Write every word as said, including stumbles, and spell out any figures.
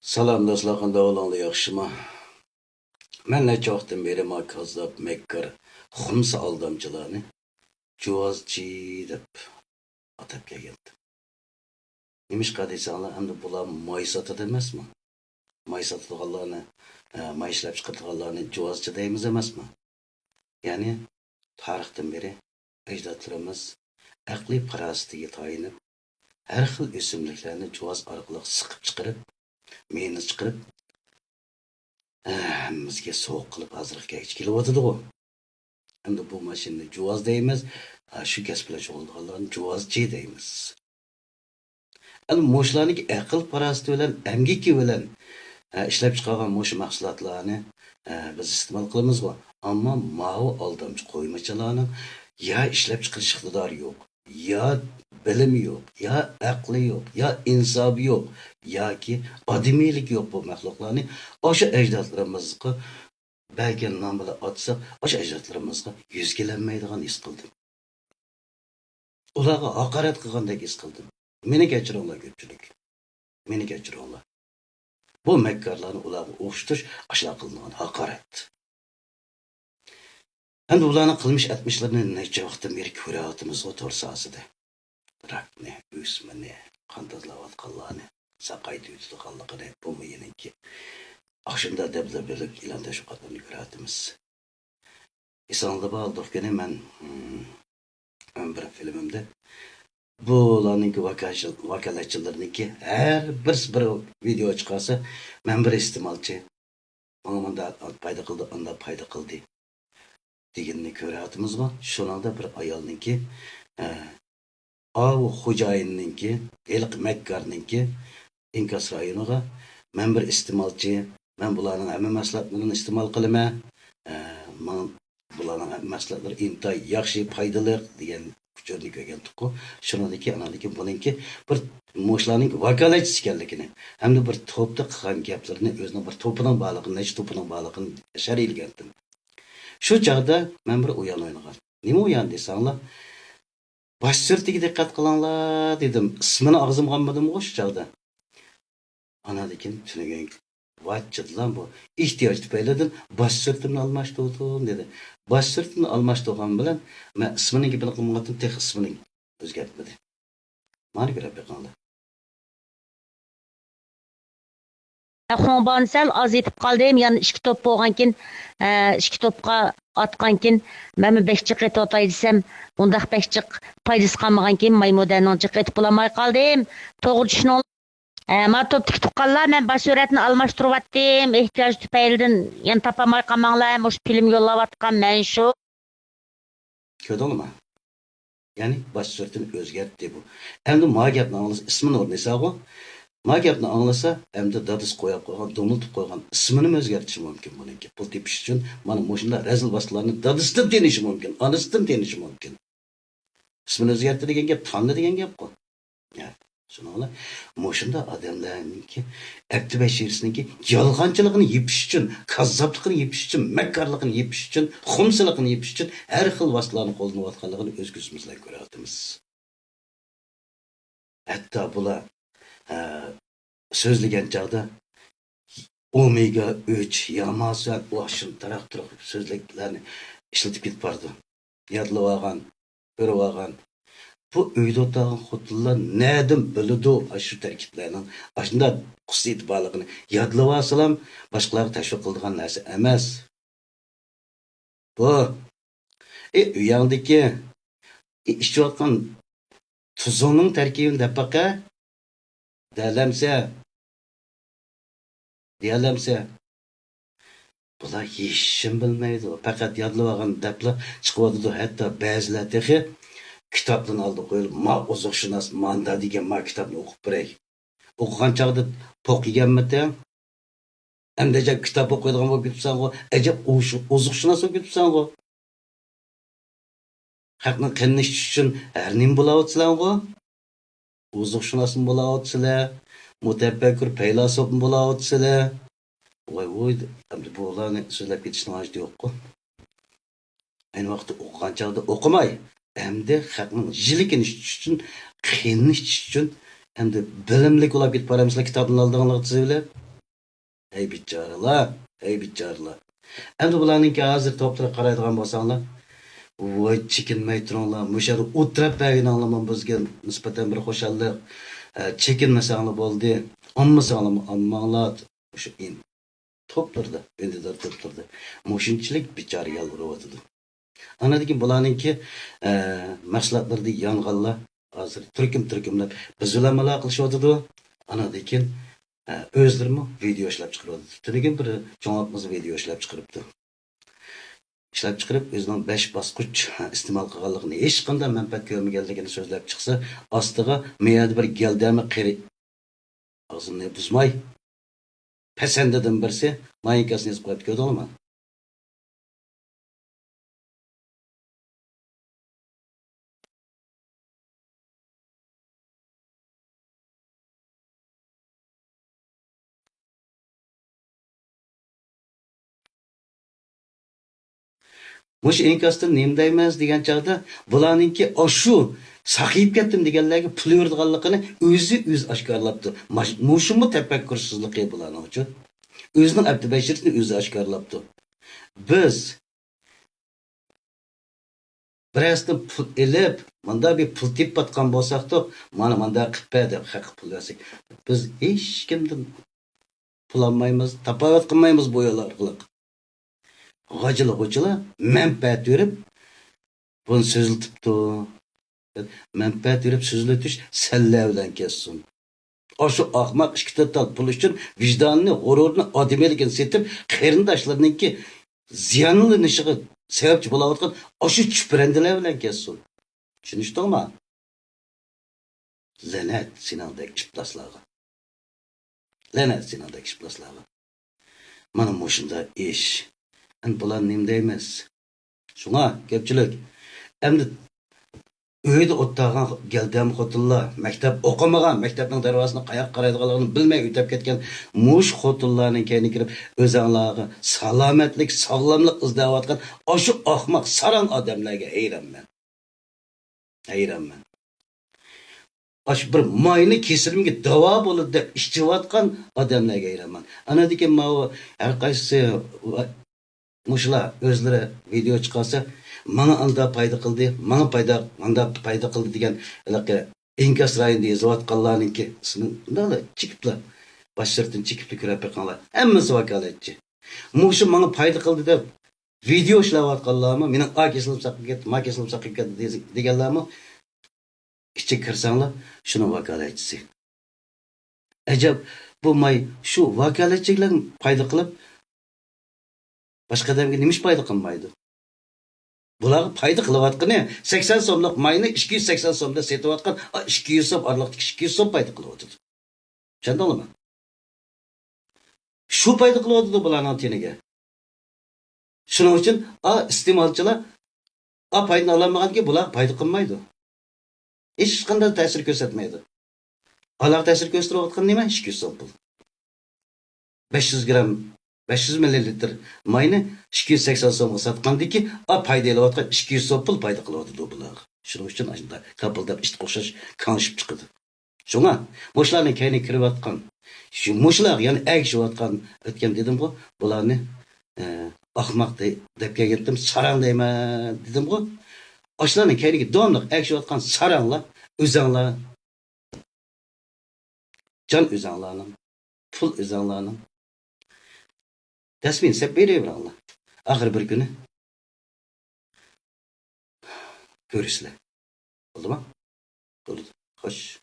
سالام دوستلار، قانداق ئەھۋالىڭلار، ياخشىمۇ؟ مەن نەچچە ۋاقىتتىن بېرى ما كاززاپ، مەككار، خۇمسا ئالدامچىلارنى جۇۋازچى دەپ ئاتاپ كەلگەنتىم. نېمىشقا دېسەڭلار، ئەمدى بۇلار ماي ساتىدۇ ئەمەسمۇ؟ ماي ساتىدىغانلارنى، ئە، ماي ئىشلەپچىقىرىدىغانلارنى جۇۋازچى دەيمىز ئەمەسمۇ؟ يەنى تارىختىن بېرى ئەجدادلىرىمىز ئەقلىي پاراسىتىگە تايىنىپ، ھەر خىل ئۆسۈملۈكلەرنى جۇۋاز ئارقىلىق سىقىپ چىقىرىپ، مېيىنى چىقىرىپ، ھەممىمىزگە سوۋغا قىلىپ ھازىرغا كەلگۈچە كېلىۋاتىدىغۇ. ئەمدى بۇ ماشىنىنى جۇۋاز دەيمىز، شۇ كەسىپ بىلەن شۇغۇللىنىدىغانلارنى جۇۋازچى دەيمىز. ئەمدى مۇشۇلارنىڭكى ئەقىل پاراسىتى بىلەن، ئەمگىكى بىلەن، ئە، ئىشلەپ چىقارغان مۇشۇ مەھسۇلاتلارنى، ئە، بىز ئىستېمال قىلىمىزغۇ. ئەمما ماۋۇ ئالدامچى قويمىچىلارنىڭ يا ئىشلەپ چىقىرىش ئىقتىدارى يوق، يا بىلىمى يوق، يا ئەقلى يوق، يا ئىنسابى يوق، ياكى ئادىمىيلىكى يوق بۇ مەخلۇقلارنى ئاشۇ ئەجدادلىرىمىزغا بەرگەن نام بىلەن ئاتىساق، ئاشۇ ئەجدادلىرىمىزغا يۈز كېلەلمەيدىغان ھېس قىلدىم. ئۇلارغا ھاقارەت قىلغاندەك ھېس قىلدىم. مېنى كەچۈرۈڭلار كۆپچىلىك. مېنى كەچۈرۈڭلار. بۇ مەككارلارنى ئۇلارغا ئوخشىتىش ئاشۇلار قىلىدىغان ھاقارەت. ئەمدى ئۇلارنىڭ قىلمىش ئەتمىشلىرىنى نەچچە ۋاقىتتىن بېرى كۆرۈۋاتىمىزغۇ تور ساھەسىدە. راكنى، ئۆسمىنى، قان تازىلاۋاتقانلارنى، ساقايتىۋېتىدىغانلىقىنى، بۇمۇ يېنىكى. ئاشۇنداق دەبدەبىلىك ئېلان تەشۋىقاتلىرىنى كۆرۈۋاتىمىز. ئېسىڭلاردا بار، ھالدۇق كۈنى مەن، مم، بىر فىلىمىمدە بۇلارنىڭكى ۋاكالەتچىلىرىنىڭكى ھەر بىرسى بىر ۋىدېئو چىقارسا، مەن بىر ئىستېمالچى، ماڭا مۇنداق پايدا قىلدى، ئانداق پايدا قىلدى دېگىنىنى كۆرۈۋاتىمىزغۇ. شۇنىڭدا بىر ئايالنىڭكى، ئە، ئاۋۇ خوجايىننىڭكى، ھېلىقى مەككارنىڭكى ئىنكاس رايونىغا، مەن بىر ئىستېمالچى، مەن بۇلارنىڭ ھەممە مەھسۇلاتلىرىنى ئىستېمال قىلىمەن، ئە، ماڭ-، بۇلارنىڭ ھەممە مەھسۇلاتلىرى ئىنتايىن ياخشى، پايدىلىق دېگەن ئۇچۇرنى كۆرگەنتۇققۇ. شۇنىڭدىن كېيىن، ئاناندىن كېيىن بۇنىڭكى بىر مۇشۇلارنىڭ ۋاكالەتچىسى ئىكەنلىكىنى ھەمدە بىر توپتا قىلغان گەپلىرىنى، ئۆزىنىڭ بىر توپىنىڭ بارلىقىنى، نەچچە توپىنىڭ بارلىقىنى شەرھلىگەنتىم. شۇ چاغدا مەن بىر ئويۇن ئوينىغان. نېمە ئويۇن دېسەڭلار، باش سۈرىتىگە دىققەت قىلىڭلار دېدىم. ئىسمىنى ئاغزىمغا ئالمىدىمغۇ شۇ چاغدا. ئاناندىن كېيىن تۈنۈگۈن، ۋاي جىددىلام بۇ ئېھتىياج تۈپەيلىدىن باش سۈرىتىمنى ئالماشتۇردۇم دېدى. باش سۈرىتىمنى ئالماشتۇرغان بىلەن مەن ئىسمىنىڭ گېپىنى قىلمىغانتىم، تېخى ئىسمىنى ئۆزگەرتمىدى. مانا كۆرۈپ بېقىڭلار. خۇڭباۋنى سەل ئاز ئېتىپ قالدىم. يەنە ئىككى توپ بولغانكىن، ئە، ئىككى توپقا ئاتقانكىن، مەنمۇ بەك جىق ئېتىۋاتاي دېسەم، ئۇنداق بەك جىق پايدىسى قالمىغانكىن، مايمۇدەننىڭ جىق ئېتىپ بولالماي قالدىم. توغرا چۈشىنىڭلار. ئە، ما توپتىكى تۇغقانلار، مەن باش سۈرەتنى ئالماشتۇرۇۋاتتىم. ئېھتىياج تۈپەيلىدىن يەنە تاپالماي قالماڭلار. مۇشۇ فىلىم يوللاۋاتقان مەن شۇ. كۆردۈڭلارمۇ؟ يەنى باش سۈرىتىنى ئۆزگەرتتى بۇ. ئەمدى ما گەپنى ئاڭلىسا، ئىسمىنى ئورنىساغۇ. ما گەپنى ئاڭلىسا، ئەمدى دادىسى قويۇپ قويغان، دومىلىتىپ قويغان ئىسمىنىمۇ ئۆزگەرتىشى مۇمكىن بۇنىڭكى. پۇل تېپىش ئۈچۈن مانا مۇشۇنداق رەزىل ۋاسىتىلەرنى دادىسىدىن تېنىشى مۇمكىن، ئانىسىدىن تېنىشى مۇمكىن. ئىسمىنى ئۆزگەرتتى دېگەن گەپ تانلا دېگەن گەپقۇ. يا، شۇنىڭ بىلەن مۇشۇنداق ئادەملەرنىڭكى ئەپتى بەشىرىسىنىڭكى يالغانچىلىقىنى يېپىش ئۈچۈن، كاززاپلىقىنى يېپىش ئۈچۈن، مەككارلىقىنى يېپىش ئۈچۈن، خۇمسىلىقىنى يېپىش ئۈچۈن ھەر خىل ۋاسىتىلەرنى قوللىنىۋاتقانلىقىنى ئۆز كۆزىمىز بىلەن كۆرۈۋاتىمىز. ھەتتا بۇلار، ئە، سۆزلىگەن چاغدا ئومېگا ئۈچ، ياماسۈەن، ئۇ شۇنداق تۇرۇق سۆزلەرنى ئىشلىتىپ كېتىپ بارىدۇ. يادلىۋالغان، كۆرۈۋالغان. بۇ ئۆيدە ئولتۇرغان خوتۇنلار نەدىن بىلىدۇ ئاشۇ تەركىبلەرنىڭ ئاشۇنداق خۇسۇسىيىتى بارلىقىنى؟ يادلىۋالسىلام، باشقىلارغا تەشۋىق قىلىدىغان نەرسە ئەمەس. بۇ، ئى، ئۆيۈڭدىكى، ئى، ئىچىۋاتقان تۇزۇڭنىڭ تەركىبىنى دەپ باقە. دەلەمسە. دېيەلەمسە. بۇلار ھېچنېمە بىلمەيدۇ. پەقەت يادلىۋالغان دەپلا چىقىۋاتىدۇ. ھەتتا بەزىلەر تېخى كىتابتىن ئالدى قويۇلۇپ، ما ئوزۇقشۇناس ماندا دېگەن ما كىتابنى ئوقۇپ بېرەي. ئوقۇغان چاغدا پوق يېگەنمىتىڭ؟ ئەمدى ئەجەب كىتاب ئوقۇيدىغان بولۇپ كېتىپسەنغۇ، ئەجەب ئوزۇقشۇناس بولۇپ كېتىپسەنغۇ. خەقنىڭ قېنىنى ئىچىش ئۈچۈن ھەر نېمە بولاۋاتىسىلەرغۇ؟ ئوزۇقشۇناسمۇ بولاۋاتىسىلەر، مۇتەپەككۇر پەيلاسوپمۇ بولاۋاتىسىلەر. ۋاي ۋۇي، ئەمدى بۇلارنى سۆزلەپ كېتىشنىڭ ھاجىتى يوققۇ. ئەينى ۋاقىتتا ئوقۇغان چاغدا ئوقۇماي، ئەمدى خەقنىڭ يىلىكىنى ئىچىش ئۈچۈن، قېنىنى ئىچىش ئۈچۈن، ئەمدى بىلىملىك بولاپ كېتىپ بارامسىلەر كىتابنى ئالدىڭلارغا تىزىۋېلىپ. ھەي بىچارىلار، ھەي بىچارىلار. ئەمدى بۇلارنىڭكى ھازىر توپلىرىغا قارايدىغان بولساڭلار، ۋاي چېكىنمەي تۇرۇڭلار، مۇشۇ يەردە ئولتۇرۇپ بەرگىنىڭلارمۇ بىزگە نىسبەتەن بىر خۇشاللىق. ئە، چېكىنمىسەڭلار بولدى، ئانمىساڭلارمۇ ئانماڭلار. شۇ ئىن-، توپلىرىدا، ئۈندىدار توپلىرىدا مۇشۇنچىلىك بىچارە يالۋۇرۇۋاتىدۇ. ئانىدىن كېيىن بۇلارنىڭكى، ئە، مەھسۇلاتلىرىدا يانغانلار ھازىر تۈركۈم-تۈركۈملەپ بىز بىلەن ئالاقىلىشىۋاتىدۇ. ئانىدىن كېيىن، ئە، ئۆزلىرىمۇ ۋىدېئو ئىشلەپ چىقىرىۋاتىدۇ. تۈنۈگۈن بىر چوڭ ئاتمىز ۋىدېئو ئىشلەپ چىقىرىپتۇ. ئىشلەپ چىقىرىپ، ئۆزىنىڭ بەش باسقۇچ ئىستېمال قىلغانلىقىنى، ھېچقانداق مەنپەئەت كۆرمىگەنلىكىنى سۆزلەپ چىقسا، ئاستىغا مەيەردە بىر گەلدەمە قېرى ئاغزىمنى بۇزماي، پەسەندىدىن بىرسى مايىنكاسنى يېزىپ قويۇپتۇ، كۆردۈڭلارمۇ؟ مۇشۇ ئىنكاستىن نېمە دەيمىز دېگەن چاغدا، بۇلارنىڭكى ئاشۇ ساقىيىپ كەتتىم دېگەنلەرگە پۇل يۈرىدىغانلىقىنى ئۆزى، ئۆزى ئاشكارىلاپتۇ. ماش-، مۇشۇمۇ تەپەككۇرسىزلىقى بۇلارنىڭ ئۈچۈن. ئۆزىنىڭ ئەپتى بەشىرىسىنى ئۆزى ئاشكارىلاپتۇ. بىز بىرەرسىدىن پۇل ئېلىپ، مۇنداق بىر پۇل تېپىۋاتقان بولساقتۇ، مانا مۇنداق قىلىپ بەر دەپ خەققە پۇل بەرسەك، بىز ھېچكىمدىن پۇل ئالمايمىز، تاپاۋەت قىلمايمىز بۇ يول ئارقىلىق. غاجىلىغۇچىلار مەنپەئەت بېرىپ، بۇنى سۆزلىتىپتۇ. مەنپەئەت بېرىپ سۆزلىتىش سەنلەر بىلەن كەتسۇن. ئاشۇ ئاخماق ئىككى تۆت تال پۇل ئۈچۈن ۋىجدانىنى، غۇرۇرىنى، ئادىمىيلىكىنى سېتىپ، قېرىنداشلىرىنىڭكى زىيانلىنىشىغا سەۋەبچى بولاۋاتقان ئاشۇ چۈپرەندىلەر بىلەن كەتسۇن. چۈشىنىشتىڭما؟ لەنەت سېنىڭدەك ئىپلاسلارغا. لەنەت سېنىڭدەك ئىپلاسلارغا. مانا مۇشۇنداق ئىش. ئەمدى بۇلار نېمە دەيمىز؟ شۇڭا كۆپچىلىك ئەمدى ئۆيدە ئولتۇرغان گەلدەم خوتۇنلار، مەكتەپ ئوقۇمىغان، مەكتەپنىڭ دەرۋازىسىنى قاياققا قارايدىغانلىقىنى بىلمەي ئۆتۈپ كەتكەن مۇشۇ خوتۇنلارنىڭ كەينىگە كىرىپ، ئۆزەڭلارغا سالامەتلىك، ساغلاملىق ئىزدەۋاتقان ئاشۇ ئاخماق، ساراڭ ئادەملەرگە ھەيرانمەن. ھەيرانمەن. ئاشۇ بىر ماينى كېسىلىمگە داۋا بولىدۇ دەپ ئىچىۋاتقان ئادەملەرگە ھەيرانمەن. ئانىدىكى ماۋۇ ھەر قايسى ۋا-، مۇشۇلار ئۆزلىرى ۋىدېئو چىقارسا، ماڭا ئاندا پايدا قىلدى، ماڭا پايدا، ماندا پايدا قىلدى دېگەن ھېلىقى ئىنكاس رايونىدا يېزىۋاتقانلارنىڭكى ئىسمىنى مۇنداقلا چېكىپلا، باش سىرتىنى چېكىپلا كۆرۈپ بېقىڭلار. ھەممىسى ۋاكالەتچى. مۇشۇ ماڭا پايدا قىلدى دەپ ۋىدېئو ئىشلەۋاتقانلارمۇ، مېنىڭ ئا كېسىلىم ساقىيىپ كەتتى، ما كېسىلىم ساقىيىپ كەتتى دېگەنلەرمۇ ئىچىگە كىرسەڭلار، شۇنىڭ ۋاكالەتچىسى. ئەجەب، بۇ ماي شۇ ۋاكالەتچىلەرگە پايدا قىلىپ، باشقا ئادەمگە نېمىش پايدا قىلمايدۇ؟ بۇلارغا پايدا قىلىۋاتقىنى سەكسەن سوملۇق ماينى ئىككى يۈز سەكسەن سومدا سېتىۋاتقان، ئا، ئىككى يۈز سوم ئارىلىقتىكى ئىككى يۈز سوم پايدا قىلىۋاتىدۇ. چۈشەندىڭلارمۇ؟ شۇ پايدا قىلىۋاتىدۇ بۇلارنىڭ تېنىگە. شۇنىڭ ئۈچۈن، ئا، ئىستېمالچىلار، ئا، پايدىنى ئالالمىغاندىكىن بۇلارغا پايدا قىلمايدۇ. ھېچقانداق تەسىر كۆرسەتمەيدۇ. ئالاغا تەسىر كۆرسىتىۋاتقان نېمە؟ ئىككى يۈز سوم پۇل. بەش يۈز گرام، بەش يۈز مىللىلىتىر ماينى ئىككى يۈز سەكسەن سومغا ساتقاندىكى، ئا، پايدا ئېلىۋاتقان ئىككى يۈز سوم پۇل پايدا قىلىۋاتىدۇ بۇلارغا. شۇنىڭ ئۈچۈن ئاشۇنداق كاپىلداپ ئىتقا ئوخشاش كاڭىشىپ چىقىدۇ. شۇڭا مۇشۇلارنىڭ كەينىگە كىرىۋاتقان، شۇ، مۇشۇلارغا يەنە ئەگىشىۋاتقان، ئۆتكەن دېدىمغۇ، بۇلارنى، ئە، ئاخماق دەي-، دەپ كەلگەنتىم، ساراڭ دەيمەن دېدىمغۇ. ئاشۇلارنىڭ كەينىگە داۋاملىق ئەگىشىۋاتقان ساراڭلار، ئۆزەڭلار، جان ئۆزەڭلارنىڭ، پۇل ئۆزەڭلارنىڭ. دەسمىنى سەپ بېرىۋېرىڭلار. ئاخىر بىر كۈنى كۆرىسىلەر. بولدىمۇ؟ بولىدۇ. خوش.